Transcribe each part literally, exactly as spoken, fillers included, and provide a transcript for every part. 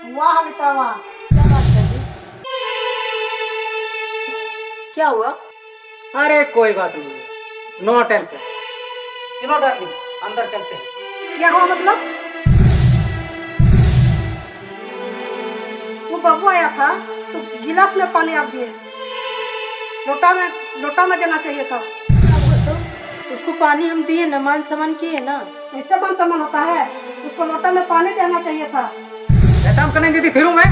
वाह बेटा वाह, क्या बात है जी। क्या हुआ? अरे कोई बात नहीं, नो टेंशन। चलो डार्लिंग, अंदर चलते हैं। क्या हुआ मतलब? वो बाबू आया था तो गिलास में पानी आप दिए, लोटा में, लोटा में देना चाहिए था। उसको पानी हम दिए ना, मान सम्मान किए ना। ऐसा मान सम्मान होता है? उसको लोटा में पानी देना चाहिए था। ᱢᱮᱛᱟᱢ ᱠᱟᱹᱱᱟᱹᱧ ᱫᱤᱫᱤ, ᱛᱷᱤᱨᱚᱜ ᱢᱮ᱾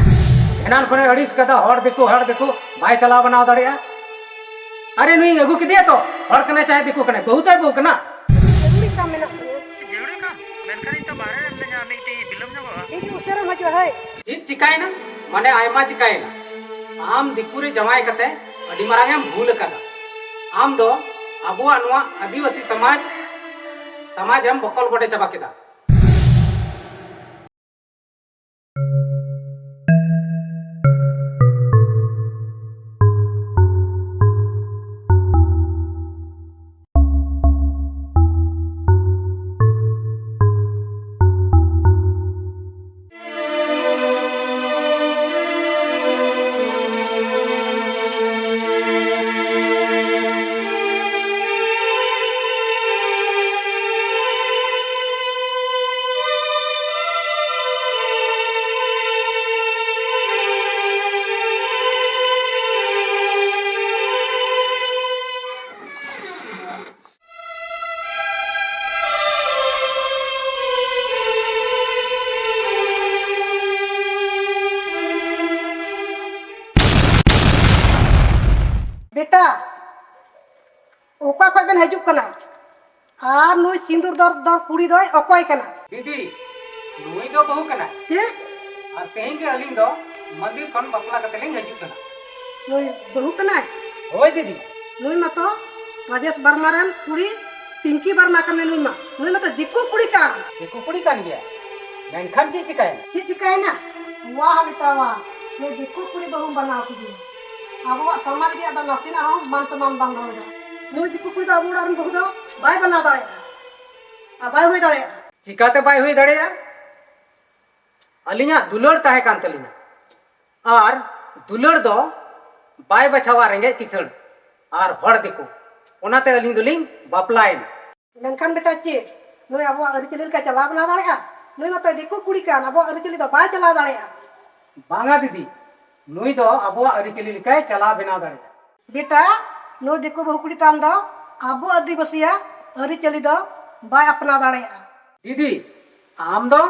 ᱮᱱᱟᱱ ᱠᱷᱚᱱᱮ ᱟᱹᱲᱤᱥ ᱠᱟᱫᱟ, ᱦᱚᱲ ᱫᱤᱠᱩ, ᱦᱚᱲ ᱫᱤᱠᱩ, ᱵᱟᱭ ᱪᱟᱞᱟᱣ ᱵᱟᱱᱟᱣ ᱫᱟᱲᱮᱭᱟᱜᱼᱟ᱾ ᱟᱨᱮ, ᱱᱩᱭ ᱟᱹᱜᱩ ᱠᱮᱫᱮᱭᱟ ᱛᱚ, ᱦᱚᱲ ᱠᱟᱱᱟᱭ ᱪᱟᱦᱮ ᱫᱤᱠᱩ ᱠᱟᱱᱟᱭ, ᱵᱟᱹᱦᱩ ᱛᱟᱭ ᱵᱟᱹᱦᱩ ᱠᱟᱱᱟ᱾ ᱡᱟᱹᱨᱩᱲᱤ ᱠᱟᱢ ᱢᱮᱱᱟᱜ ᱛᱤᱧᱟᱹ᱾ ᱡᱟᱹᱨᱩᱲᱤ ᱠᱟᱢ ᱢᱮᱱᱠᱷᱟᱱ ᱤᱧ ᱛᱚ ᱵᱟᱦᱨᱮ ᱨᱮ ᱢᱤᱱᱟᱹᱧᱟ, ᱢᱤᱫᱴᱤᱡ ᱵᱤᱞᱚᱢ ᱧᱚᱜᱚᱜᱼᱟ᱾ ᱤᱧ ᱩᱥᱟᱹᱨᱟ ᱦᱤᱡᱩᱜᱼᱟ, ᱦᱳᱭ᱾ ᱪᱮᱫ ᱪᱤᱠᱟᱭᱮᱱᱟ? ᱢᱟᱱᱮ ᱟᱭᱢᱟ ᱪᱤᱠᱟᱭᱮᱱᱟ᱾ ᱟᱢ ᱫᱤᱠᱩ ᱨᱮ ᱡᱟᱶᱟᱭ ᱠᱟᱛᱮ ᱟᱹᱰᱤ ᱢᱟᱨᱟᱝ ᱮᱢ ᱵᱷᱩᱞ ᱟᱠᱟᱫᱟ᱾ ᱟᱢ ᱫᱚ ᱟᱵᱚᱣᱟᱜ ᱱᱚᱣᱟ ᱟᱹᱫᱤᱵᱟᱹᱥᱤ ᱥᱚᱢᱟᱡᱽ, ᱥᱚᱢᱟᱡᱽ ᱮᱢ ᱵᱚᱠᱚᱞ ᱵᱚᱰᱮ ᱪᱟᱵᱟ ᱠᱮᱫᱟ᱾ ᱵᱮᱴᱟ, ᱚᱠᱟ ᱠᱷᱚᱡ ᱵᱮᱱ ᱦᱤᱡᱩᱜ ᱠᱟᱱᱟ? ᱟᱨ ᱱᱩᱭ ᱥᱤᱸᱫᱩᱨ ᱫᱚᱨ ᱫᱚᱨ ᱠᱩᱲᱤ ᱫᱚᱭ ᱚᱠᱚᱭ ᱠᱟᱱᱟ? ᱫᱤᱫᱤ, ᱱᱩᱭ ᱫᱚ ᱵᱟᱹᱦᱩ ᱠᱟᱱᱟᱭ᱾ ᱪᱮᱫ? ᱟᱨ ᱛᱮᱦᱮᱧ ᱜᱮ ᱟᱹᱞᱤᱧ ᱫᱚ ᱢᱚᱱᱫᱤᱨ ᱠᱷᱚᱱ ᱵᱟᱯᱞᱟ ᱠᱟᱛᱮ ᱞᱤᱧ ᱦᱤᱡᱩᱜ ᱠᱟᱱᱟ᱾ ᱱᱩᱭ ᱵᱟᱹᱦᱩ ᱠᱟᱱᱟᱭ? ᱦᱳᱭ ᱫᱤᱫᱤ᱾ ᱱᱩᱭ ᱢᱟᱛᱚ ᱨᱟᱡᱮᱥ ᱵᱟᱨᱢᱟ ᱨᱮᱱ ᱠᱩᱲᱤ ᱯᱤᱝᱠᱤ ᱵᱟᱨᱢᱟ ᱠᱟᱱᱟᱭ ᱱᱩᱭ ᱢᱟ᱾ ᱱᱩᱭ ᱢᱟᱛᱚ ᱫᱤᱠᱩ ᱠᱩᱲᱤ ᱠᱟᱱ᱾ ᱫᱤᱠᱩ ᱠᱩᱲᱤ ᱠᱟᱱ ᱜᱮᱭᱟ, ᱢᱮᱱᱠᱷᱟᱱ ᱪᱮᱫ ᱪᱤᱠᱟᱭᱮᱱᱟ? ᱪᱮᱫ ᱪᱤᱠᱟᱭᱮᱱᱟ? ᱣᱟᱦ ᱵᱮᱴᱟ ᱣᱟᱦ, ᱱᱩᱭ ᱫᱤᱠᱩ ᱠᱩᱲᱤ ᱵᱟᱹᱦᱩᱢ ᱵᱮᱱᱟᱣ ᱠᱮᱫᱮᱭᱟ᱾ ᱟᱵᱚᱣᱟᱜ ᱥᱚᱢᱟᱡᱽ ᱨᱮᱭᱟᱜ ᱫᱚ ᱱᱟᱥᱮᱱᱟᱜ ᱦᱚᱸ ᱢᱟᱱ ᱥᱚᱱᱢᱟᱱ ᱵᱟᱝ ᱫᱚᱦᱚᱭᱮᱫᱟ᱾ ᱱᱩᱭ ᱫᱤᱠᱩ ᱠᱩᱲᱤ ᱫᱚ ᱟᱵᱚ ᱚᱲᱟᱜ ᱨᱮᱱ ᱵᱟᱹᱦᱩ ᱫᱚ ᱵᱟᱭ ᱵᱮᱱᱟᱣ ᱫᱟᱲᱮᱭᱟᱜᱼᱟ ᱟᱨ ᱵᱟᱭ ᱦᱩᱭ ᱫᱟᱲᱮᱭᱟᱜᱼᱟ᱾ ᱪᱤᱠᱟᱛᱮ ᱵᱟᱭ ᱦᱩᱭ ᱫᱟᱲᱮᱭᱟᱜᱼᱟ? ᱟᱹᱞᱤᱧᱟᱜ ᱫᱩᱞᱟᱹᱲ ᱛᱟᱦᱮᱸ ᱠᱟᱱ ᱛᱟᱹᱞᱤᱧᱟ᱾ ᱟᱨ ᱫᱩᱞᱟᱹᱲ ᱫᱚ ᱵᱟᱭ ᱵᱟᱪᱷᱟᱣᱟ ᱨᱮᱸᱜᱮᱡ ᱠᱤᱥᱟᱹᱬ ᱟᱨ ᱦᱚᱲ ᱫᱤᱠᱩ᱾ ᱚᱱᱟᱛᱮ ᱟᱹᱞᱤᱧ ᱫᱚᱞᱤᱧ ᱵᱟᱯᱞᱟᱭᱮᱱᱟ᱾ ᱢᱮᱱᱠᱷᱟᱱ ᱵᱮᱴᱟ ᱪᱮᱫ, ᱱᱩᱭ ᱟᱵᱚᱣᱟᱜ ᱟᱹᱨᱤᱪᱟᱹᱞᱤ ᱞᱮᱠᱟ ᱪᱟᱞᱟᱣ ᱵᱮᱱᱟᱣ ᱫᱟᱲᱮᱭᱟᱜᱼᱟ? ᱱᱩᱭ ᱢᱟᱛᱚᱭ ᱫᱤᱠᱩ ᱠᱩᱲᱤ ᱠᱟᱱ, ᱟᱵᱚᱣᱟᱜ ᱟᱹᱨᱤᱪᱟᱹᱞᱤ ᱫᱚ ᱵᱟᱭ ᱪᱟᱞᱟᱣ ᱫᱟᱲᱮᱭᱟᱜᱼᱟ᱾ ᱵᱟᱝᱟ ᱫᱤᱫᱤ, ᱱᱩᱭ ᱫᱚ ᱟᱵᱚᱣᱟᱜ ᱟᱹᱨᱤᱪᱟᱹᱞᱤ ᱞᱮᱠᱟᱭ ᱪᱟᱞᱟᱣ ᱵᱮᱱᱟᱣ ᱫᱟᱲᱮᱭᱟᱜᱼᱟ᱾ ᱵᱮᱴᱟ, ᱱᱩᱭ ᱫᱤᱠᱩ ᱵᱟᱹᱦᱩ ᱠᱩᱲᱤ ᱛᱟᱢ ᱫᱚ ᱟᱵᱚ ᱟᱹᱫᱤᱵᱟᱹᱥᱤᱭᱟᱜ ᱟᱹᱨᱤᱪᱟᱹᱞᱤ ᱫᱚ ᱵᱟᱭ ᱟᱯᱱᱟᱣ ᱫᱟᱲᱮᱭᱟᱜᱼᱟ᱾ ᱫᱤᱫᱤ, ᱟᱢ ᱫᱚ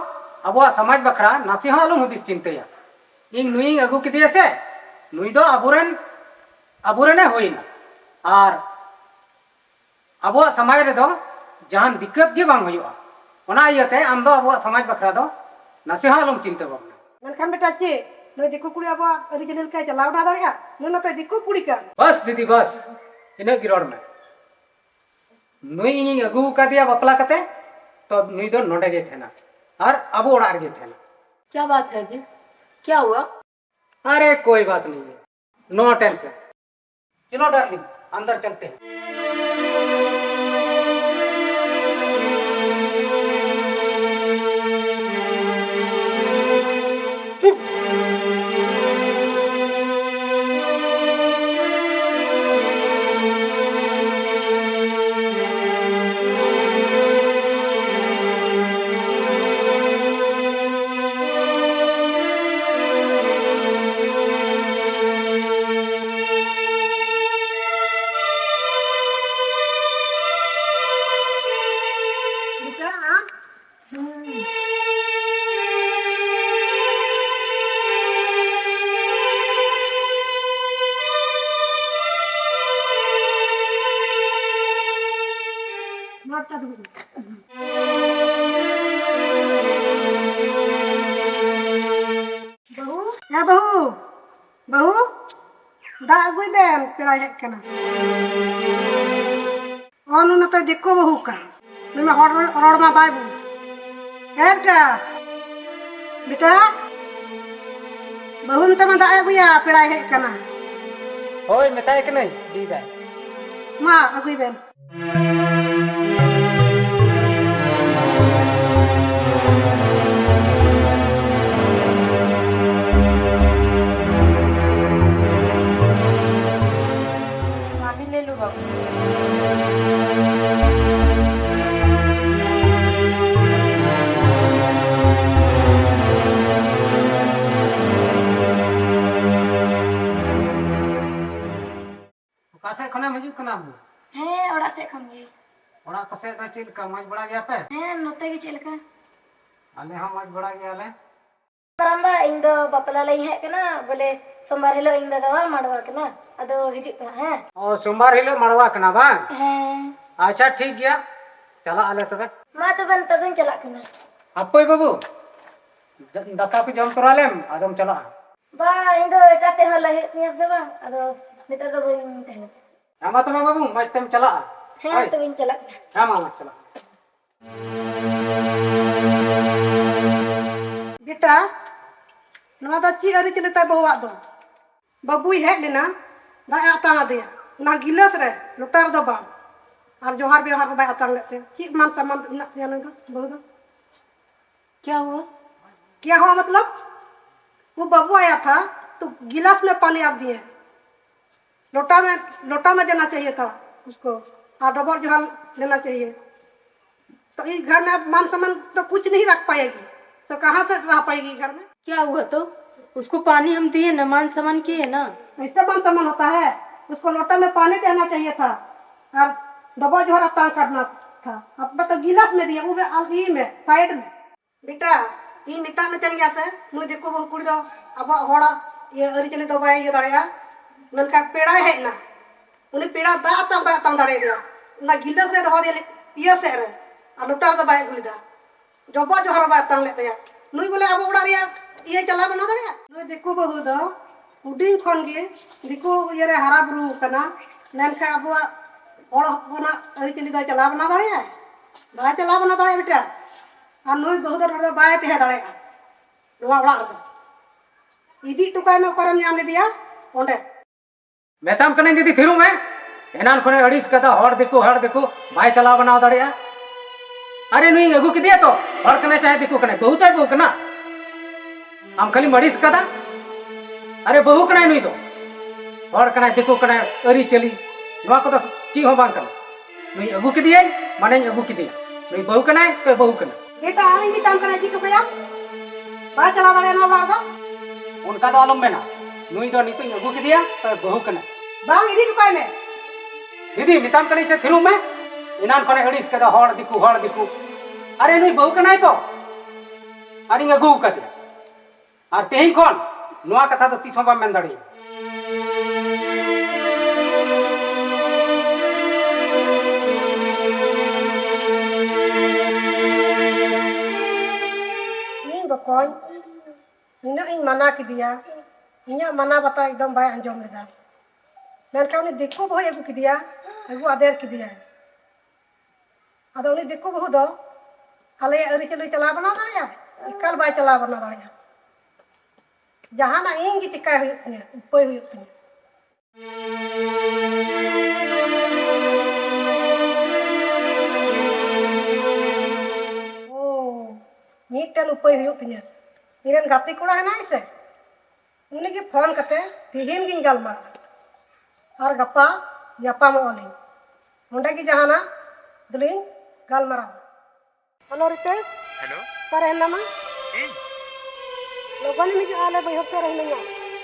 ᱟᱵᱚᱣᱟᱜ ᱥᱚᱢᱟᱡᱽ ᱵᱟᱠᱷᱨᱟ ᱱᱟᱥᱮ ᱦᱚᱸ ᱟᱞᱚᱢ ᱦᱩᱫᱤᱥ ᱪᱤᱱᱛᱟᱹᱭᱟ᱾ ᱤᱧ ᱱᱩᱭᱤᱧ ᱟᱹᱜᱩ ᱠᱮᱫᱮᱭᱟ ᱥᱮ, ᱱᱩᱭ ᱫᱚ ᱟᱵᱚᱨᱮᱱ, ᱟᱵᱚᱨᱮᱱᱮ ᱦᱩᱭᱱᱟ᱾ ᱟᱨ ᱟᱵᱚᱣᱟᱜ ᱥᱚᱢᱟᱡᱽ ᱨᱮᱫᱚ ᱡᱟᱦᱟᱱ ᱫᱤᱠᱠᱟᱹᱛ ᱜᱮ ᱵᱟᱝ ᱦᱩᱭᱩᱜᱼᱟ᱾ ᱚᱱᱟ ᱤᱭᱟᱹᱛᱮ ᱟᱢ ᱫᱚ ᱟᱵᱚᱣᱟᱜ ᱥᱚᱢᱟᱡᱽ ᱵᱟᱠᱷᱨᱟ ᱫᱚ ᱱᱟᱥᱮ ᱦᱚᱸ ᱟᱞᱚᱢ ᱪᱤᱱᱛᱟᱹ ᱵᱷᱟᱵᱽᱱᱟ᱾ ᱢᱮᱱᱠᱷᱟᱱ ᱵᱮᱴᱟ ᱪᱮᱫ, ᱱᱩᱭ ᱫᱤᱠᱩ ᱠᱩᱲᱤ ᱟᱵᱚᱣᱟᱜ ᱟᱹᱨᱤᱪᱟᱹᱞᱤ ᱞᱮᱠᱟᱭ ᱪᱟᱞᱟᱣ ᱵᱟᱲᱟ ᱫᱟᱲᱮᱭᱟᱜᱼᱟ? ᱱᱩᱭ ᱢᱟᱛᱚᱭ ᱫᱤᱠᱩ ᱠᱩᱲᱤ ᱠᱟᱱ᱾ ᱵᱟᱥ ᱫᱤᱫᱤ, ᱵᱟᱥ, ᱤᱱᱟᱹᱜ ᱜᱮ ᱨᱚᱲ ᱢᱮ᱾ ᱱᱩᱭ ᱤᱧᱤᱧ ᱟᱹᱜᱩ ᱟᱠᱟᱫᱮᱭᱟ ᱵᱟᱯᱞᱟ ᱠᱟᱛᱮ, ᱛᱚ ᱱᱩᱭ ᱫᱚ ᱱᱚᱰᱮ ᱜᱮᱭ ᱛᱟᱦᱮᱱᱟ ᱟᱨ ᱟᱵᱚ ᱚᱲᱟᱜ ᱨᱮᱜᱮᱭ ᱛᱟᱦᱮᱱᱟ᱾ क्या बात है जी, क्या हुआ? अरे कोई बात नहीं है, नो टेंशन। चलो डार्लिंग, अंदर चलते हैं। ᱵᱟᱹᱦᱩ, ᱮ ᱵᱟᱹᱦᱩ, ᱵᱟᱹᱦᱩ, ᱫᱟᱜ ᱟᱹᱜᱩᱭ ᱵᱮᱱ, ᱯᱮᱲᱟᱭ ᱦᱮᱡ ᱠᱟᱱᱟ᱾ ᱚ, ᱱᱩᱱᱟ ᱛᱚ ᱫᱤᱠᱩ ᱵᱟᱹᱦᱩ ᱠᱟᱱ᱾ ᱱᱩᱭ ᱢᱟ ᱦᱚᱲ ᱨᱚᱲ, ᱨᱚᱲ ᱢᱟ ᱵᱟᱭ ᱵᱩᱡᱽ᱾ ᱦᱮᱸ ᱵᱮᱴᱟ, ᱵᱮᱴᱟ, ᱵᱟᱹᱦᱩ ᱢᱮᱛᱟᱢᱟ ᱫᱟᱜ ᱮ ᱟᱹᱜᱩᱭᱟ, ᱯᱮᱲᱟᱭ ᱦᱮᱡ ᱠᱟᱱᱟ᱾ ᱦᱳᱭ, ᱢᱮᱛᱟᱭ ᱠᱟᱹᱱᱟᱹᱧ, ᱤᱫᱤᱭᱮᱫᱟᱭ᱾ ᱢᱟ, ᱟᱹᱜᱩᱭ ᱵᱮᱱ᱾ ᱦᱤᱡᱩᱜ ᱠᱟᱱᱟ ᱵᱚ? ᱦᱮᱸ, ᱚᱲᱟᱜ ᱥᱮᱫ ᱠᱷᱚᱱ ᱜᱮ᱾ ᱚᱲᱟᱜ ᱠᱚ ᱥᱮᱫ ᱫᱚ ᱪᱮᱫ ᱞᱮᱠᱟ, ᱢᱚᱡᱽ ᱵᱟᱲᱟ ᱜᱮᱭᱟ ᱯᱮ? ᱦᱮᱸ, ᱱᱚᱛᱮ ᱜᱮ ᱪᱮᱫ ᱞᱮᱠᱟ? ᱟᱞᱮ ᱦᱚᱸ ᱢᱚᱡᱽ ᱵᱟᱲᱟ ᱜᱮᱭᱟᱞᱮ᱾ ᱢᱟᱨᱟᱝᱵᱟ, ᱤᱧ ᱫᱚ ᱵᱟᱯᱞᱟ ᱞᱟᱹᱭ ᱦᱮᱡ ᱠᱟᱱᱟ, ᱵᱚᱞᱮ ᱥᱳᱢᱵᱟᱨ ᱦᱤᱞᱳᱜ ᱤᱧ ᱫᱟᱫᱟᱣᱟᱜ ᱢᱟᱰᱣᱟ ᱠᱟᱱᱟ, ᱟᱫᱚ ᱦᱤᱡᱩᱜ ᱯᱮ ᱦᱟᱸᱜ, ᱦᱮᱸ? ᱚ, ᱥᱳᱢᱵᱟᱨ ᱦᱤᱞᱳᱜ ᱢᱟᱰᱣᱟ ᱠᱟᱱᱟ ᱵᱟᱝ? ᱦᱮᱸ᱾ ᱟᱪᱪᱷᱟ, ᱴᱷᱤᱠ ᱜᱮᱭᱟ, ᱪᱟᱞᱟᱜ ᱟᱞᱮ ᱛᱚᱵᱮ᱾ ᱢᱟ ᱛᱚᱵᱮ, ᱱᱤᱛᱚᱜ ᱫᱚᱧ ᱪᱟᱞᱟᱜ ᱠᱟᱱᱟ᱾ ᱦᱟᱯᱳᱭ ᱵᱟᱹᱵᱩ, ᱫᱟ-, ᱫᱟᱠᱟ ᱠᱚ ᱡᱚᱢ ᱛᱚᱨᱟ ᱞᱮᱢ, ᱟᱫᱚᱢ ᱪᱟᱞᱟᱜᱼᱟ᱾ ᱵᱟ, ᱤᱧ ᱫᱚ ᱮᱴᱟᱜ ᱥᱮᱫ ᱦᱚᱸ ᱞᱟᱹᱭ ᱦᱩᱭᱩᱜ ᱛᱤᱧᱟᱹ ᱥᱮ ᱵᱟᱝ, ᱟᱫᱚ ᱱᱤᱛᱚᱜ ᱫᱚ ᱵᱟᱹᱧ ᱛᱟᱦᱮᱱᱟ᱾ ᱦᱮᱸ, ᱢᱟ ᱛᱚᱵᱮ ᱵᱟᱹᱵᱩ, ᱢᱚᱡᱽ ᱛᱮᱢ ᱪᱟᱞᱟᱜᱼᱟ᱾ ᱦᱮᱸ, ᱦᱳᱭ᱾ ᱛᱚᱵᱮᱧ ᱪᱟᱞᱟᱜ ᱠᱟᱱᱟ᱾ ᱦᱮᱸ, ᱢᱟ, ᱢᱟ, ᱪᱟᱞᱟᱜ᱾ ᱵᱮᱴᱟ, ᱱᱚᱣᱟ ᱫᱚ ᱪᱮᱫ ᱟᱹᱨᱤᱪᱟᱹᱞᱤ ᱛᱟᱭ ᱵᱟᱹᱦᱩᱣᱟᱜ ᱫᱚ? ᱵᱟᱹᱵᱩᱭ ᱦᱮᱡ ᱞᱮᱱᱟ, ᱫᱟᱜ ᱮ ᱟᱛᱟᱝ ᱟᱫᱮᱭᱟ, ᱚᱱᱟ ᱜᱤᱞᱟᱹᱥ ᱨᱮ, ᱞᱚᱴᱟ ᱨᱮᱫᱚ ᱵᱟᱝ᱾ ᱟᱨ ᱡᱚᱦᱟᱨ ᱵᱮᱣᱦᱟᱨ ᱦᱚᱸ ᱵᱟᱭ ᱟᱛᱟᱝ ᱞᱮᱫ ᱛᱟᱭᱟ᱾ ᱪᱮᱫ ᱢᱟᱱ ᱥᱚᱢᱢᱟᱱ ᱢᱮᱱᱟᱜ ᱛᱟᱭᱟ ᱱᱩᱭ ᱫᱚ, ᱵᱟᱹᱦᱩ ᱫᱚ? क्या हुआ? क्या हुआ मतलब? वो बबू आया था, तो गिलास में पानी आप दिए। लोटा में, लोटा में देना चाहिए था उसको, और डबल जोहार लेना चाहिए। तो इस घर में अब मान सम्मान तो कुछ नहीं रख पाएगी, तो कहाँ से रह पाएगी घर में? क्या हुआ तो? उसको पानी हम दिए ना, मान सम्मान किए ना। ऐसे मान सम्मान होता है? उसको लोटा में पानी देना चाहिए था और डबल जोहार अतांग करना था। अब तो गिलास में दिए, वो भी अलग ही में, साइड में। ᱵᱮᱴᱟ, ᱤᱧ ᱢᱮᱛᱟᱜ ᱢᱮ ᱛᱟᱦᱮᱱ ᱜᱮᱭᱟ ᱥᱮ, ᱱᱩᱭ ᱫᱤᱠᱩ ᱵᱟᱹᱦᱩ ᱠᱩᱲᱤ ᱫᱚ ᱟᱵᱚᱣᱟᱜ ᱦᱚᱲᱟᱜ ᱤᱭᱟᱹ ᱟᱹᱨᱤᱪᱟᱹᱞᱤ ᱫᱚ ᱵᱟᱭ ᱤᱭᱟᱹ ᱫᱟᱲᱮᱭᱟᱜᱼᱟ᱾ ᱢᱮᱱᱠᱷᱟᱱ ᱯᱮᱲᱟᱭ ᱦᱮᱡ ᱮᱱᱟ, ᱩᱱᱤ ᱯᱮᱲᱟ ᱫᱟᱜ ᱟᱛᱟᱝ ᱵᱟᱭ ᱟᱛᱟᱝ ᱫᱟᱲᱮᱭᱟᱫᱮᱭᱟ, ᱚᱱᱟ ᱜᱤᱞᱟᱹᱥ ᱨᱮ ᱫᱚᱦᱚ ᱟᱫᱮᱭᱟ ᱤᱭᱟᱹ ᱥᱮᱫ ᱨᱮ, ᱟᱨ ᱞᱚᱴᱟ ᱨᱮᱫᱚ ᱵᱟᱭ ᱟᱹᱜᱩ ᱞᱮᱫᱟ, ᱰᱚᱵᱚᱜ ᱡᱚᱦᱟᱨ ᱦᱚᱸ ᱵᱟᱭ ᱟᱛᱟᱝ ᱞᱮᱫ ᱛᱟᱭᱟ᱾ ᱱᱩᱭ ᱵᱚᱞᱮ ᱟᱵᱚ ᱚᱲᱟᱜ ᱨᱮᱭᱟᱜ ᱤᱭᱟᱹ ᱪᱟᱞᱟᱣ ᱵᱟᱱᱟᱣ ᱫᱟᱲᱮᱭᱟᱜᱼᱟ? ᱱᱩᱭ ᱫᱤᱠᱩ ᱵᱟᱹᱦᱩ ᱫᱚ ᱦᱩᱰᱤᱧ ᱠᱷᱚᱱ ᱜᱮ ᱫᱤᱠᱩ ᱤᱭᱟᱹ ᱨᱮ ᱦᱟᱨᱟ ᱵᱩᱨᱩ ᱟᱠᱟᱱᱟ, ᱢᱮᱱᱠᱷᱟᱱ ᱟᱵᱚᱣᱟᱜ ᱦᱚᱲ ᱦᱚᱯᱚᱱᱟᱜ ᱟᱹᱨᱤᱪᱟᱹᱞᱤ ᱫᱚᱭ ᱪᱟᱞᱟᱣ ᱵᱟᱱᱟᱣ ᱫᱟᱲᱮᱭᱟᱜᱼᱟ? ᱵᱟᱭ ᱪᱟᱞᱟᱣ ᱵᱟᱱᱟᱣ ᱫᱟᱲᱮᱭᱟᱜᱼᱟ ᱵᱮᱴᱟ᱾ ᱟᱨ ᱱᱩᱭ ᱵᱟᱹᱦᱩ ᱫᱚ ᱱᱚᱰᱮ ᱫᱚ ᱵᱟᱭ ᱛᱟᱦᱮᱸ ᱫᱟᱲᱮᱭᱟᱜᱼᱟ ᱱᱚᱣᱟ ᱚᱲᱟᱜ ᱨᱮᱫᱚ᱾ ᱤᱫᱤ ᱦᱚᱴᱚ ᱠᱟᱭ ᱢᱮ ᱚᱠᱟᱨᱮᱢ ᱧᱟᱢ ᱞᱮᱫᱮᱭᱟ ᱚᱸᱰᱮ᱾ ᱢᱮᱛᱟᱢ ᱠᱟᱹᱱᱟᱹᱧ ᱫᱤᱫᱤ, ᱛᱷᱤᱨᱚᱜ ᱢᱮ᱾ ᱮᱱᱟᱱ ᱠᱷᱚᱱᱮ ᱟᱹᱲᱤᱥ ᱠᱟᱫᱟ, ᱦᱚᱲ ᱫᱤᱠᱩ, ᱦᱚᱲ ᱫᱤᱠᱩ, ᱵᱟᱭ ᱪᱟᱞᱟᱣ ᱵᱟᱱᱟᱣ ᱫᱟᱲᱮᱭᱟᱜᱼᱟ᱾ ᱟᱨᱮ, ᱱᱩᱭ ᱟᱹᱜᱩ ᱠᱮᱫᱮᱭᱟ ᱛᱚ, ᱦᱚᱲ ᱠᱟᱱᱟᱭ ᱪᱟᱦᱮ ᱫᱤᱠᱩ ᱠᱟᱱᱟᱭ, ᱵᱟᱹᱦᱩ ᱛᱟᱭ ᱵᱟᱹᱦᱩ ᱠᱟᱱᱟ᱾ ᱟᱢ ᱠᱷᱟᱹᱞᱤᱢ ᱟᱹᱲᱤᱥ ᱠᱟᱫᱟ᱾ ᱟᱨᱮ, ᱵᱟᱹᱦᱩ ᱠᱟᱱᱟᱭ ᱱᱩᱭ ᱫᱚ, ᱦᱚᱲ ᱠᱟᱱᱟᱭ ᱫᱤᱠᱩ ᱠᱟᱱᱟᱭ, ᱟᱹᱨᱤᱪᱟᱹᱞᱤ, ᱱᱚᱣᱟ ᱠᱚᱫᱚ ᱪᱮᱫ ᱦᱚᱸ ᱵᱟᱝ ᱠᱟᱱᱟ᱾ ᱱᱩᱭ ᱟᱹᱜᱩ ᱠᱮᱫᱮᱭᱟᱭ, ᱢᱟᱱᱮᱧ ᱟᱹᱜᱩ ᱠᱮᱫᱮᱭᱟ᱾ ᱱᱩᱭ ᱵᱟᱹᱦᱩ ᱠᱟᱱᱟᱭ ᱛᱚ ᱵᱟᱹᱦᱩ ᱠᱟᱱᱟ᱾ ᱵᱮᱴᱟ, ᱟᱢᱤᱧ ᱢᱮᱛᱟᱢ ᱠᱟᱱᱟ ᱤᱫᱤ ᱦᱚᱴᱚ ᱠᱟᱭᱟᱢ, ᱵᱟᱭ ᱪᱟᱞᱟᱣ ᱫᱟᱲᱮᱭᱟᱜᱼᱟ ᱱᱚᱣᱟ ᱚᱲᱟᱜ ᱨᱮᱫᱚ᱾ ᱚᱱᱠᱟ ᱫᱚ ᱟᱞᱚᱢ ᱢᱮᱱᱟ, ᱱᱩᱭ ᱫᱚ ᱱᱤᱛᱚᱜ ᱤᱧ ᱟᱹᱜᱩ ᱠᱮᱫᱮᱭᱟ ᱛᱚ ᱵᱟᱹᱦᱩ ᱠᱟᱱᱟ᱾ ᱵᱟᱝ, ᱤᱫᱤ ᱦᱚᱴᱚ ᱠᱟᱭ ᱢᱮ᱾ ᱫᱤᱫᱤ, ᱢᱮᱛᱟᱢ ᱠᱟᱹᱱᱟᱹᱧ ᱥᱮ, ᱛᱷᱤᱨᱚᱜ ᱢᱮ᱾ ᱮᱱᱟᱱ ᱠᱷᱚᱱᱮ ᱟᱹᱲᱤᱥ ᱠᱟᱫᱟ, ᱦᱚᱲ ᱫᱤᱠᱩ, ᱦᱚᱲ ᱫᱤᱠᱩ᱾ ᱟᱨᱮ, ᱱᱩᱭ ᱵᱟᱹᱦᱩ ᱠᱟᱱᱟᱭ ᱛᱚ, ᱟᱨᱤᱧ ᱟᱹᱜᱩ ᱟᱠᱟᱫᱮᱭᱟ᱾ ᱟᱨ ᱛᱮᱦᱮᱧ ᱠᱷᱚᱱ ᱱᱚᱣᱟ ᱠᱟᱛᱷᱟ ᱫᱚ ᱛᱤᱥ ᱦᱚᱸ ᱵᱟᱢ ᱢᱮᱱ ᱫᱟᱲᱮᱭᱟᱜᱼᱟ᱾ ᱤᱧ ᱵᱚᱠᱚᱧ, ᱱᱤᱱᱟᱹᱜ ᱤᱧ ᱢᱟᱱᱟ ᱠᱮᱫᱮᱭᱟ, ᱤᱧᱟᱹᱜ ᱢᱟᱱᱟ ᱵᱟᱛᱟ ᱮᱠᱫᱚᱢ ᱵᱟᱭ ᱟᱸᱡᱚᱢ ᱞᱮᱫᱟ᱾ ᱢᱮᱱᱠᱷᱟᱱ ᱩᱱᱤ ᱫᱤᱠᱩ ᱵᱟᱹᱦᱩᱭ ᱟᱹᱜᱩ ᱠᱮᱫᱮᱭᱟ, ᱟᱹᱜᱩ ᱟᱫᱮᱨ ᱠᱮᱫᱮᱭᱟᱭ᱾ ᱟᱫᱚ ᱩᱱᱤ ᱫᱤᱠᱩ ᱵᱟᱹᱦᱩ ᱫᱚ ᱟᱞᱮᱭᱟᱜ ᱟᱹᱨᱤᱪᱟᱹᱞᱤ ᱪᱟᱞᱟᱣ ᱵᱟᱱᱟᱣ ᱫᱟᱲᱮᱭᱟᱜᱼᱟ? ᱮᱠᱟᱞ ᱵᱟᱭ ᱪᱟᱞᱟᱣ ᱵᱟᱱᱟᱣ ᱫᱟᱲᱮᱭᱟᱜᱼᱟ᱾ ᱡᱟᱦᱟᱱᱟᱜ ᱤᱧ ᱜᱮ ᱪᱤᱠᱟᱭ ᱦᱩᱭᱩᱜ ᱛᱤᱧᱟᱹ, ᱩᱯᱟᱹᱭ ᱦᱩᱭᱩᱜ ᱛᱤᱧᱟᱹ᱾ ᱳ, ᱢᱤᱫᱴᱮᱱ ᱩᱯᱟᱹᱭ ᱦᱩᱭᱩᱜ ᱛᱤᱧᱟᱹ᱾ ᱤᱧᱨᱮᱱ ᱜᱟᱛᱮ ᱠᱚᱲᱟ ᱦᱮᱱᱟᱭ ᱥᱮ, ᱩᱱᱤ ᱜᱮ ᱯᱷᱳᱱ ᱠᱟᱛᱮ ᱛᱤᱦᱤᱧ ᱜᱤᱧ ᱜᱟᱞᱢᱟᱨᱟᱜᱼᱟ᱾ ᱟᱨ ᱜᱟᱯᱟ ᱧᱟᱯᱟᱢᱚᱜ ᱟᱹᱞᱤᱧ᱾ ᱚᱸᱰᱮ ᱜᱮ ᱡᱟᱦᱟᱱᱟᱜ ᱫᱚᱞᱤᱧ ᱜᱟᱞᱢᱟᱨᱟᱣᱟ᱾ ᱦᱮᱞᱳ ᱨᱤᱛᱮᱥ᱾ ᱦᱮᱞᱳ᱾ ᱚᱠᱟᱨᱮ ᱦᱮᱱᱟᱢᱟ? ᱤᱧ? ᱞᱚᱜᱚᱱᱮᱢ ᱦᱤᱡᱩᱜᱼᱟ, ᱟᱞᱮ ᱵᱟᱹᱭᱦᱟᱹᱲ ᱥᱮᱫ ᱨᱮ ᱦᱤᱱᱟᱹᱧᱟ᱾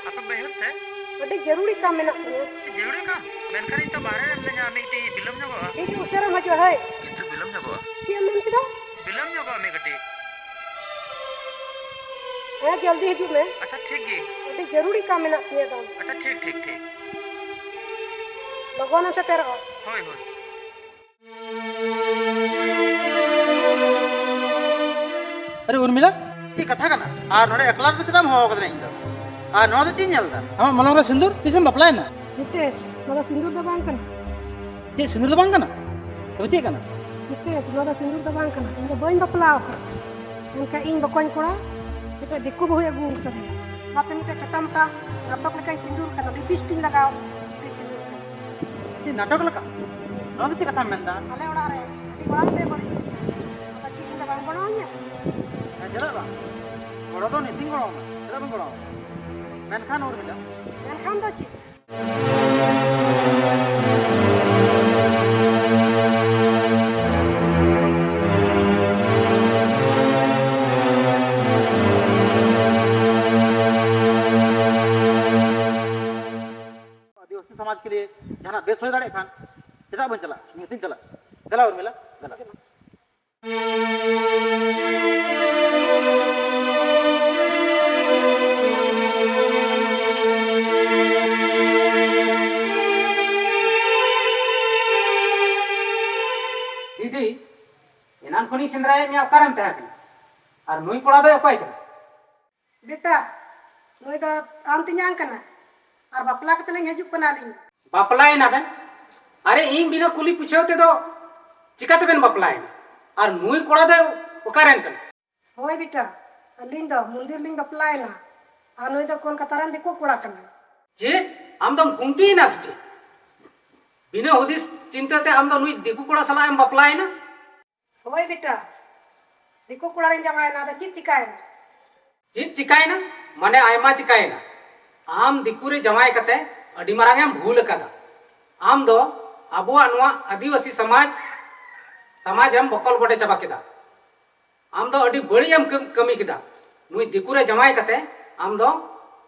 ᱟᱯᱮ ᱵᱟᱹᱭᱦᱟᱹᱲ ᱥᱮᱫ? ᱟᱹᱰᱤ ᱡᱟᱹᱨᱩᱲᱤ ᱠᱟᱢ ᱢᱮᱱᱟᱜ ᱛᱤᱧᱟᱹ᱾ ᱡᱟᱹᱨᱩᱲᱤ ᱠᱟᱢ? ᱢᱮᱱᱠᱷᱟᱱ ᱤᱧ ᱛᱚ ᱵᱟᱦᱨᱮ ᱨᱮ ᱢᱤᱱᱟᱹᱧᱟ, ᱢᱤᱫᱴᱤᱡ ᱵᱤᱞᱚᱢ ᱧᱚᱜᱚᱜᱼᱟ᱾ ᱦᱤᱡᱩᱜ ᱩᱥᱟᱹᱨᱟᱢ ᱦᱤᱡᱩᱜᱼᱟ, ᱦᱳᱭ᱾ ᱠᱤᱱᱛᱩ ᱵᱤᱞᱚᱢ ᱧᱚᱜᱚᱜᱼᱟ᱾ ᱪᱮᱫ ᱮᱢ ᱢᱮᱱ ᱠᱮᱫᱟ? ᱵᱤᱞᱚᱢ ᱧᱚᱜᱚᱜᱼᱟ ᱢᱤᱫ ᱠᱟᱹᱴᱤᱡ᱾ ᱦᱮᱸ, ᱡᱚᱞᱫᱤ ᱦᱤᱡᱩᱜ ᱢᱮ᱾ ᱟᱪᱪᱷᱟ, ᱴᱷᱤᱠ ᱜᱮ᱾ ᱟᱹᱰᱤ ᱡᱟᱹᱨᱩᱲᱤ ᱠᱟᱢ ᱢᱮᱱᱟᱜ ᱛᱤᱧᱟᱹ ᱫᱚ᱾ ᱟᱪᱪᱷᱟ, ᱴᱷᱤᱠ, ᱴᱷᱤᱠ, ᱴᱷᱤᱠ᱾ ᱞᱚᱜᱚᱱᱮᱢ ᱥᱮᱴᱮᱨᱚᱜᱼᱟ᱾ ᱦᱳᱭ, ᱦᱳᱭ᱾ ᱟᱨᱮ ᱩᱨᱢᱤᱞᱟ, ᱪᱮᱫ ᱠᱟᱛᱷᱟ ᱠᱟᱱᱟ? ᱟᱨ ᱱᱚᱰᱮ ᱮᱠᱞᱟ ᱨᱮᱫᱚ ᱪᱮᱫᱟᱜ ᱮᱢ ᱦᱚᱦᱚ ᱟᱠᱟᱫᱤᱧᱟ ᱤᱧ ᱫᱚ? ᱟᱨ ᱱᱚᱣᱟ ᱫᱚ ᱪᱮᱫ ᱤᱧ ᱧᱮᱞ ᱮᱫᱟ? ᱟᱢᱟᱜ ᱢᱚᱞᱚᱝ ᱨᱮ ᱥᱤᱸᱫᱩᱨ? ᱛᱤᱥᱮᱢ ᱵᱟᱯᱞᱟᱭᱮᱱᱟ? ᱦᱤᱛᱮᱥ, ᱱᱚᱣᱟ ᱫᱚ ᱥᱤᱸᱫᱩᱨ ᱫᱚ ᱵᱟᱝ ᱠᱟᱱᱟ᱾ ᱪᱮᱫ ᱥᱤᱸᱫᱩᱨ ᱫᱚ ᱵᱟᱝ ᱠᱟᱱᱟ? ᱛᱚᱵᱮ ᱪᱮᱫ ᱠᱟᱱᱟ? ᱦᱤᱛᱮᱥ, ᱱᱚᱣᱟ ᱫᱚ ᱥᱤᱸᱫᱩᱨ ᱫᱚ ᱵᱟᱝ ᱠᱟᱱᱟ᱾ ᱤᱧ ᱫᱚ ᱵᱟᱹᱧ ᱵᱟᱯᱞᱟ ᱟᱠᱟᱱᱟ᱾ ᱢᱮᱱᱠᱷᱟᱱ ᱤᱧ ᱵᱚᱠᱚᱧ ᱠᱚᱲᱟ ᱢᱤᱫᱴᱮᱱ ᱫᱤᱠᱩ ᱵᱟᱹᱦᱩᱭ ᱟᱹᱜᱩ ᱟᱠᱟᱫᱮᱭᱟ᱾ ᱚᱱᱟᱛᱮ ᱢᱤᱫᱴᱮᱱ ᱴᱟᱴᱟ ᱢᱟᱴᱟ ᱱᱟᱴᱚᱠ ᱞᱮᱠᱟᱧ ᱥᱤᱸᱫᱩᱨ ᱠᱟᱫᱟ, ᱞᱤᱯᱤᱥᱴᱤᱠ ᱞᱟᱜᱟᱣ᱾ ᱪᱮᱫ ᱱᱟᱴᱚᱠ ᱞᱮᱠᱟ? ᱱᱚᱣᱟ ᱫᱚ ᱪᱮᱫ ᱠᱟᱛᱷᱟᱢ ᱢᱮᱱᱫᱟ? ᱟᱞᱮ ᱚᱲᱟᱜ ᱨᱮ ᱟᱹᱰᱤ ᱜᱚᱲᱟ ᱞᱮ ᱵᱟᱹᱲᱤᱡ ᱠᱮᱫᱟ᱾ ᱟᱫᱚ ᱪᱮᱫ ᱤᱧ ᱫᱚ ᱵᱟᱢ ᱜᱚᱲᱚ ᱟᱹᱧᱟ? ᱦᱮᱸ, ᱪᱮᱫᱟᱜ ᱵᱟᱝ? ᱜᱚᱲᱚ ᱫᱚ ᱱᱤᱛᱤᱧ ᱜᱚᱲᱚ ᱟᱢᱟ᱾ ᱪᱮᱫᱟᱜ ᱵᱟᱹᱧ ᱜᱚᱲᱚ ᱟᱢᱟ? ᱢᱮᱱᱠᱷᱟᱱ ᱩᱨᱢᱤᱞᱟ᱾ ᱢᱮᱱᱠᱷᱟᱱ ᱫᱚ ᱪᱮᱫ? ᱟᱹᱫᱤᱵᱟᱹᱥᱤ ᱥᱚᱢᱟᱡᱽ ᱠᱮ ᱞᱤᱭᱮ ᱡᱟᱦᱟᱱᱟᱜ ᱵᱮᱥ ᱦᱩᱭ ᱫᱟᱲᱮᱭᱟᱜ ᱠᱷᱟᱱ, ᱪᱮᱫᱟᱜ ᱵᱟᱹᱧ ᱪᱟᱞᱟᱜᱼᱟ? ᱤᱧ ᱟᱹᱛᱤᱧ ᱪᱟᱞᱟᱜ᱾ ᱫᱮᱞᱟ ᱩᱨᱢᱤᱞᱟ, ᱫᱮᱞᱟ᱾ ᱫᱤᱫᱤ, ᱮᱱᱟᱱ ᱠᱷᱚᱱᱤᱧ ᱥᱮᱸᱫᱽᱨᱟᱭᱮᱫ ᱢᱮᱭᱟ, ᱚᱠᱟᱨᱮᱢ ᱛᱟᱦᱮᱸ ᱠᱟᱱᱟ? ᱟᱨ ᱱᱩᱭ ᱠᱚᱲᱟ ᱫᱚᱭ ᱚᱠᱚᱭ ᱠᱟᱱᱟ? ᱵᱮᱴᱟ, ᱱᱩᱭ ᱫᱚ ᱟᱢ ᱛᱮᱧᱟᱝ ᱠᱟᱱᱟ ᱟᱨ ᱵᱟᱯᱞᱟ ᱠᱟᱛᱮ ᱞᱤᱧ ᱦᱤᱡᱩᱜ ᱠᱟᱱᱟ ᱟᱹᱞᱤᱧ᱾ ᱵᱟᱯᱞᱟᱭᱮᱱᱟ ᱵᱮᱱ? ᱟᱨᱮ, ᱤᱧ ᱵᱤᱱᱟᱹ ᱠᱩᱞᱤ ᱯᱩᱪᱷᱟᱹᱣ ᱛᱮᱫᱚ ᱪᱤᱠᱟᱹ ᱛᱮᱵᱮᱱ ᱵᱟᱯᱞᱟᱭᱮᱱᱟ? ᱟᱨ ᱱᱩᱭ ᱠᱚᱲᱟ ᱫᱚ ᱚᱠᱟᱨᱮᱱ ᱠᱟᱱᱟ? ᱦᱳᱭ ᱵᱮᱴᱟ, ᱟᱹᱞᱤᱧ ᱫᱚ ᱢᱚᱱᱫᱤᱨ ᱞᱤᱧ ᱵᱟᱯᱞᱟᱭᱮᱱᱟ ᱟᱨ ᱱᱩᱭ ᱫᱚ ᱠᱳᱞᱠᱟᱛᱟ ᱨᱮᱱ ᱫᱤᱠᱩ ᱠᱚᱲᱟ ᱠᱟᱱᱟᱭ᱾ ᱪᱮᱫ? ᱟᱢ ᱫᱚᱢ ᱠᱩᱝᱠᱤᱭᱮᱱᱟ ᱥᱮ ᱪᱮᱫ? ᱵᱤᱱᱟᱹ ᱦᱩᱫᱤᱥ ᱪᱤᱱᱛᱟᱹ ᱛᱮ ᱟᱢ ᱫᱚ ᱱᱩᱭ ᱫᱤᱠᱩ ᱠᱚᱲᱟ ᱥᱟᱞᱟᱜ ᱮᱢ ᱵᱟᱯᱞᱟᱭᱮᱱᱟ? ᱦᱳᱭ ᱵᱮᱴᱟ, ᱫᱤᱠᱩ ᱠᱚᱲᱟ ᱨᱮᱧ ᱡᱟᱶᱟᱭᱮᱱᱟ, ᱟᱫᱚ ᱪᱮᱫ ᱪᱤᱠᱟᱭᱮᱱᱟ? ᱪᱮᱫ ᱪᱤᱠᱟᱭᱮᱱᱟ? ᱢᱟᱱᱮ ᱟᱭᱢᱟ ᱪᱤᱠᱟᱭᱮᱱᱟ᱾ ᱟᱢ ᱫᱤᱠᱩ ᱨᱮ ᱡᱟᱶᱟᱭ ᱠᱟᱛᱮ ᱟᱹᱰᱤ ᱢᱟᱨᱟᱝ ᱮᱢ ᱵᱷᱩᱞ ᱟᱠᱟᱫᱟ᱾ ᱟᱢ ᱫᱚ ᱟᱵᱚᱣᱟᱜ ᱱᱚᱣᱟ ᱟᱹᱫᱤᱵᱟᱹᱥᱤ ᱥᱚᱢᱟᱡᱽ, ᱥᱚᱢᱟᱡᱽ ᱮᱢ ᱵᱚᱠᱚᱞ ᱵᱚᱰᱮ ᱪᱟᱵᱟ ᱠᱮᱫᱟ᱾ ᱟᱢ ᱫᱚ ᱟᱹᱰᱤ ᱵᱟᱹᱲᱤᱡ ᱮᱢ ᱠᱟᱹᱢ-, ᱠᱟᱹᱢᱤ ᱠᱮᱫᱟ᱾ ᱱᱩᱭ ᱫᱤᱠᱩ ᱨᱮ ᱡᱟᱶᱟᱭ ᱠᱟᱛᱮ ᱟᱢ ᱫᱚ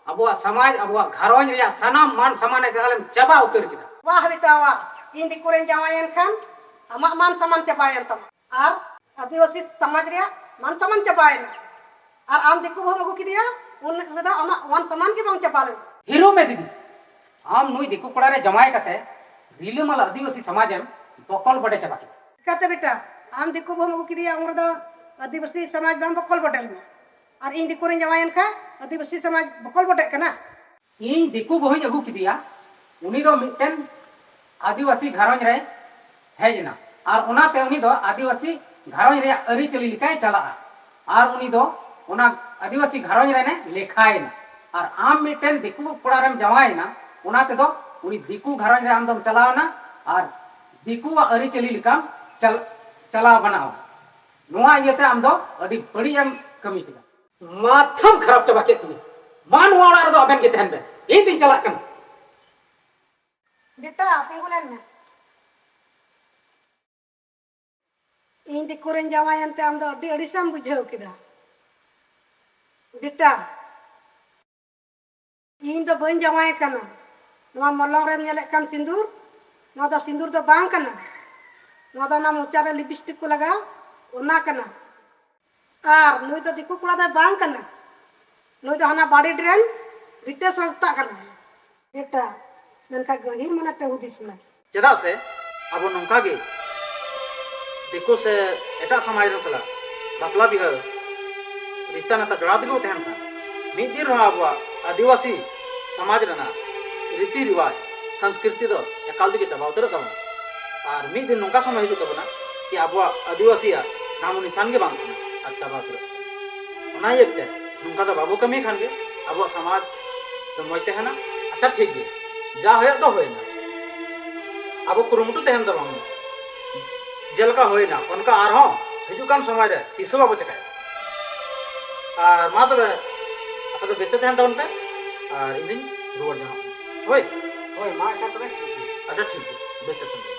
ᱟᱵᱚᱣᱟᱜ ᱥᱚᱢᱟᱡᱽ, ᱟᱵᱚᱣᱟᱜ ᱜᱷᱟᱨᱚᱸᱡᱽ ᱨᱮᱭᱟᱜ ᱥᱟᱱᱟᱢ ᱢᱟᱱ ᱥᱚᱢᱢᱟᱱ ᱮᱠᱟᱞᱮᱢ ᱪᱟᱵᱟ ᱩᱛᱟᱹᱨ ᱠᱮᱫᱟ᱾ ᱣᱟᱦ ᱵᱮᱴᱟ ᱣᱟᱦ, ᱤᱧ ᱫᱤᱠᱩ ᱨᱮᱧ ᱡᱟᱶᱟᱭᱮᱱ ᱠᱷᱟᱱ ᱟᱢᱟᱜ ᱢᱟᱱ ᱥᱚᱢᱢᱟᱱ ᱪᱟᱵᱟᱭᱮᱱ ᱛᱟᱢᱟ᱾ ᱟᱨ ᱟᱹᱫᱤᱵᱟᱹᱥᱤ ᱥᱚᱢᱟᱡᱽ ᱨᱮᱭᱟᱜ ᱢᱟᱱ ᱥᱚᱢᱢᱟᱱ ᱪᱟᱵᱟᱭᱮᱱᱟ᱾ ᱟᱨ ᱟᱢ ᱫᱤᱠᱩ ᱵᱟᱹᱦᱩᱢ ᱟᱹᱜᱩ ᱠᱮᱫᱮᱭᱟ, ᱩᱱ ᱨᱮᱫᱚ ᱟᱢᱟᱜ ᱢᱟᱱ ᱥᱚᱢᱢᱟᱱ ᱜᱮ ᱵᱟᱝ ᱪᱟᱵᱟ ᱞᱮᱱᱟ᱾ ᱦᱤᱨᱳ ᱢᱮ ᱫᱤᱫᱤ, ᱟᱢ ᱱᱩᱭ ᱫᱤᱠᱩ ᱠᱚᱲᱟ ᱨᱮ ᱡᱟᱶᱟᱭ ᱠᱟᱛᱮ ᱨᱤᱞᱟᱹᱢᱟᱞᱟ ᱟᱹᱫᱤᱵᱟᱹᱥᱤ ᱥᱚᱢᱟᱡᱽ ᱮᱢ ᱵᱚᱠᱚᱞ ᱵᱚᱰᱮ ᱪᱟᱵᱟ ᱠᱮᱫᱟ᱾ ᱪᱤᱠᱟᱹᱛᱮ ᱵᱮᱴᱟ, ᱟᱢ ᱫᱤᱠᱩ ᱵᱟᱹᱦᱩᱢ ᱟᱹᱜᱩ ᱠᱮᱫᱮᱭᱟ, ᱩᱱ ᱨᱮᱫᱚ ᱟᱹᱫᱤᱵᱟᱹᱥᱤ ᱥᱚᱢᱟᱡᱽ ᱵᱟᱝ ᱵᱚᱠᱚᱞ ᱵᱚᱰᱮ ᱞᱮᱱᱟ? ᱟᱨ ᱤᱧ ᱫᱤᱠᱩ ᱨᱤᱧ ᱡᱟᱶᱟᱭᱮᱱ ᱠᱷᱟᱱ ᱟᱹᱫᱤᱵᱟᱹᱥᱤ ᱥᱚᱢᱟᱡᱽ ᱵᱚᱠᱚᱞ ᱵᱚᱰᱮᱜ ᱠᱟᱱᱟ? ᱤᱧ ᱫᱤᱠᱩ ᱵᱟᱹᱦᱩᱧ ᱟᱹᱜᱩ ᱠᱮᱫᱮᱭᱟ, ᱩᱱᱤ ᱫᱚ ᱢᱤᱫᱴᱮᱱ ᱟᱹᱫᱤᱵᱟᱹᱥᱤ ᱜᱷᱟᱨᱚᱸᱡᱽ ᱨᱮ ᱦᱮᱡ ᱮᱱᱟ᱾ ᱟᱨ ᱚᱱᱟᱛᱮ ᱩᱱᱤ ᱫᱚ ᱟᱹᱫᱤᱵᱟᱹᱥᱤ ᱜᱷᱟᱨᱚᱸᱡᱽ ᱨᱮᱭᱟᱜ ᱟᱹᱨᱤᱪᱟᱹᱞᱤ ᱞᱮᱠᱟᱭ ᱪᱟᱞᱟᱜᱼᱟ᱾ ᱟᱨ ᱩᱱᱤ ᱫᱚ ᱚᱱᱟ ᱟᱹᱫᱤᱵᱟᱹᱥᱤ ᱜᱷᱟᱨᱚᱸᱡᱽ ᱨᱮᱱᱮ ᱞᱮᱠᱷᱟᱭᱮᱱᱟ᱾ ᱟᱨ ᱟᱢ ᱢᱤᱫᱴᱮᱱ ᱫᱤᱠᱩ ᱠᱚᱲᱟ ᱨᱮᱢ ᱡᱟᱶᱟᱭᱮᱱᱟ, ᱚᱱᱟ ᱛᱮᱫᱚ ᱩᱱᱤ ᱫᱤᱠᱩ ᱜᱷᱟᱨᱚᱸᱡᱽ ᱨᱮ ᱟᱢ ᱫᱚᱢ ᱪᱟᱞᱟᱣᱮᱱᱟ ᱟᱨ ᱫᱤᱠᱩᱣᱟᱜ ᱟᱹᱨᱤᱪᱟᱹᱞᱤ ᱞᱮᱠᱟᱢ ᱪᱟᱞ-, ᱪᱟᱞᱟᱣ ᱜᱟᱱᱚᱜᱼᱟ᱾ ᱱᱚᱣᱟ ᱤᱭᱟᱹᱛᱮ ᱟᱢ ᱫᱚ ᱟᱹᱰᱤ ᱵᱟᱹᱲᱤᱡ ᱮᱢ ᱠᱟᱹᱢᱤ ᱠᱮᱫᱟ᱾ ᱢᱟᱛᱷᱟᱢ ᱠᱷᱟᱨᱟᱯ ᱪᱟᱵᱟ ᱠᱮᱫ ᱛᱤᱧᱟᱹ᱾ ᱢᱟ ᱱᱚᱣᱟ ᱚᱲᱟᱜ ᱨᱮᱫᱚ ᱟᱵᱮᱱ ᱜᱮ ᱛᱟᱦᱮᱱ ᱵᱮᱱ, ᱤᱧ ᱫᱩᱧ ᱪᱟᱞᱟᱜ ᱠᱟᱱᱟ᱾ ᱵᱮᱴᱟ, ᱛᱤᱸᱜᱩ ᱞᱮᱱ ᱢᱮ᱾ ᱤᱧ ᱫᱤᱠᱩ ᱨᱮᱧ ᱡᱟᱶᱟᱭᱮᱱ ᱛᱮ ᱟᱢ ᱫᱚ ᱟᱹᱰᱤ ᱟᱹᱲᱤᱥᱮᱢ ᱵᱩᱡᱷᱟᱹᱣ ᱠᱮᱫᱟ᱾ ᱵᱮᱴᱟ, ᱤᱧ ᱫᱚ ᱵᱟᱹᱧ ᱡᱟᱶᱟᱭ ᱠᱟᱱᱟ᱾ ᱱᱚᱣᱟ ᱢᱚᱞᱚᱝ ᱨᱮᱢ ᱧᱮᱞᱮᱫ ᱠᱟᱱ ᱥᱤᱸᱫᱩᱨ, ᱱᱚᱣᱟ ᱫᱚ ᱥᱤᱸᱫᱩᱨ ᱫᱚ ᱵᱟᱝ ᱠᱟᱱᱟ᱾ ᱱᱚᱣᱟ ᱫᱚ ᱚᱱᱟ ᱢᱚᱪᱟ ᱨᱮ ᱞᱤᱯᱤᱥᱴᱤᱠ ᱠᱚ ᱞᱟᱜᱟᱣ, ᱚᱱᱟ ᱠᱟᱱᱟ᱾ ᱟᱨ ᱱᱩᱭ ᱫᱚ ᱫᱤᱠᱩ ᱠᱚᱲᱟ ᱫᱚᱭ ᱵᱟᱝ ᱠᱟᱱᱟ᱾ ᱱᱩᱭ ᱫᱚ ᱦᱟᱱᱟ ᱵᱟᱲᱤ ᱰᱨᱮᱱ ᱵᱷᱤᱛᱟᱹ ᱥᱚᱥᱛᱟᱜ ᱠᱟᱱᱟ᱾ ᱮᱴᱟᱜ, ᱢᱮᱱᱠᱷᱟᱱ ᱜᱟᱹᱦᱤᱨ ᱢᱚᱱᱮᱛᱮ ᱦᱩᱫᱤᱥ ᱢᱮ᱾ ᱪᱮᱫᱟᱜ ᱥᱮ ᱟᱵᱚ ᱱᱚᱝᱠᱟ ᱜᱮ ᱫᱤᱠᱩ ᱥᱮ ᱮᱴᱟᱜ ᱥᱚᱢᱟᱡᱽ ᱨᱮᱱ ᱥᱟᱞᱟᱜ ᱵᱟᱯᱞᱟ ᱵᱤᱦᱟᱹ ᱨᱤᱥᱛᱟ ᱱᱟᱛᱟ ᱡᱚᱲᱟᱣ ᱛᱮᱜᱮ ᱵᱚ ᱛᱟᱦᱮᱱ ᱠᱷᱟᱱ, ᱢᱤᱫ ᱫᱤᱱ ᱨᱮᱦᱚᱸ ᱟᱵᱚᱣᱟᱜ ᱟᱹᱫᱤᱵᱟᱹᱥᱤ ᱥᱚᱢᱟᱡᱽ ᱨᱮᱱᱟᱜ ᱨᱤᱛᱤ ᱨᱤᱣᱟᱡᱽ, ᱥᱚᱝᱥᱠᱨᱤᱛᱤ ᱫᱚ ᱮᱠᱟᱞ ᱛᱮᱜᱮ ᱪᱟᱵᱟ ᱩᱛᱟᱹᱨᱚᱜ ᱛᱟᱵᱚᱱᱟ᱾ ᱟᱨ ᱢᱤᱫ ᱫᱤᱱ ᱱᱚᱝᱠᱟ ᱥᱚᱢᱚᱭ ᱦᱤᱡᱩᱜ ᱛᱟᱵᱚᱱᱟ ᱠᱤ ᱟᱵᱚᱣᱟᱜ ᱟᱹᱫᱤᱵᱟᱹᱥᱤᱭᱟᱜ ᱱᱟᱢᱚ ᱱᱤᱥᱟᱱ ᱜᱮ ᱵᱟᱝ ᱛᱟᱦᱮᱱᱟ ᱟᱨ ᱪᱟᱵᱟ ᱩᱛᱟᱹᱨᱚᱜ ᱛᱟᱵᱚᱱᱟ᱾ ᱚᱱᱟ ᱤᱭᱟᱹᱛᱮ ᱱᱚᱝᱠᱟ ᱫᱚ ᱵᱟᱵᱚ ᱠᱟᱹᱢᱤ ᱠᱷᱟᱱ ᱜᱮ ᱟᱵᱚᱣᱟᱜ ᱥᱚᱢᱟᱡᱽ ᱫᱚ ᱢᱚᱡᱽ ᱛᱟᱦᱮᱱᱟ᱾ ᱟᱪᱪᱷᱟ, ᱴᱷᱤᱠ ᱜᱮᱭᱟ, ᱡᱟ ᱦᱩᱭᱩᱜ ᱫᱚ ᱦᱩᱭᱱᱟ, ᱟᱵᱚ ᱠᱩᱨᱩᱢᱩᱴᱩ ᱛᱟᱦᱮᱱ ᱛᱟᱵᱚᱱ ᱢᱟ᱾ ᱡᱮᱞᱮᱠᱟ ᱦᱩᱭᱱᱟ ᱚᱱᱠᱟ ᱟᱨᱦᱚᱸ ᱦᱤᱡᱩᱜ ᱠᱟᱱ ᱥᱚᱢᱚᱭ ᱨᱮ ᱛᱤᱥ ᱦᱚᱸ ᱵᱟᱵᱚ ᱪᱮᱠᱟᱭᱟ᱾ ᱟᱨ ᱢᱟ ᱛᱚᱵᱮ, ᱟᱯᱮ ᱫᱚ ᱵᱮᱥ ᱛᱮ ᱛᱟᱦᱮᱱ ᱛᱟᱵᱚᱱ ᱯᱮ, ᱟᱨ ᱤᱧ ᱫᱩᱧ ᱨᱩᱣᱟᱹᱲ ᱡᱚᱝᱚᱜ ᱠᱟᱱᱟ᱾ ᱦᱳᱭ᱾ ᱦᱳᱭ, ᱢᱟ ᱟᱪᱪᱷᱟ ᱛᱚᱵᱮ, ᱴᱷᱤᱠ ᱜᱮᱭᱟ᱾ ᱟᱪᱪᱷᱟ, ᱴᱷᱤᱠ ᱜᱮᱭᱟ, ᱵᱮᱥ ᱛᱮ ᱛᱟᱦᱮᱱ ᱯᱮ᱾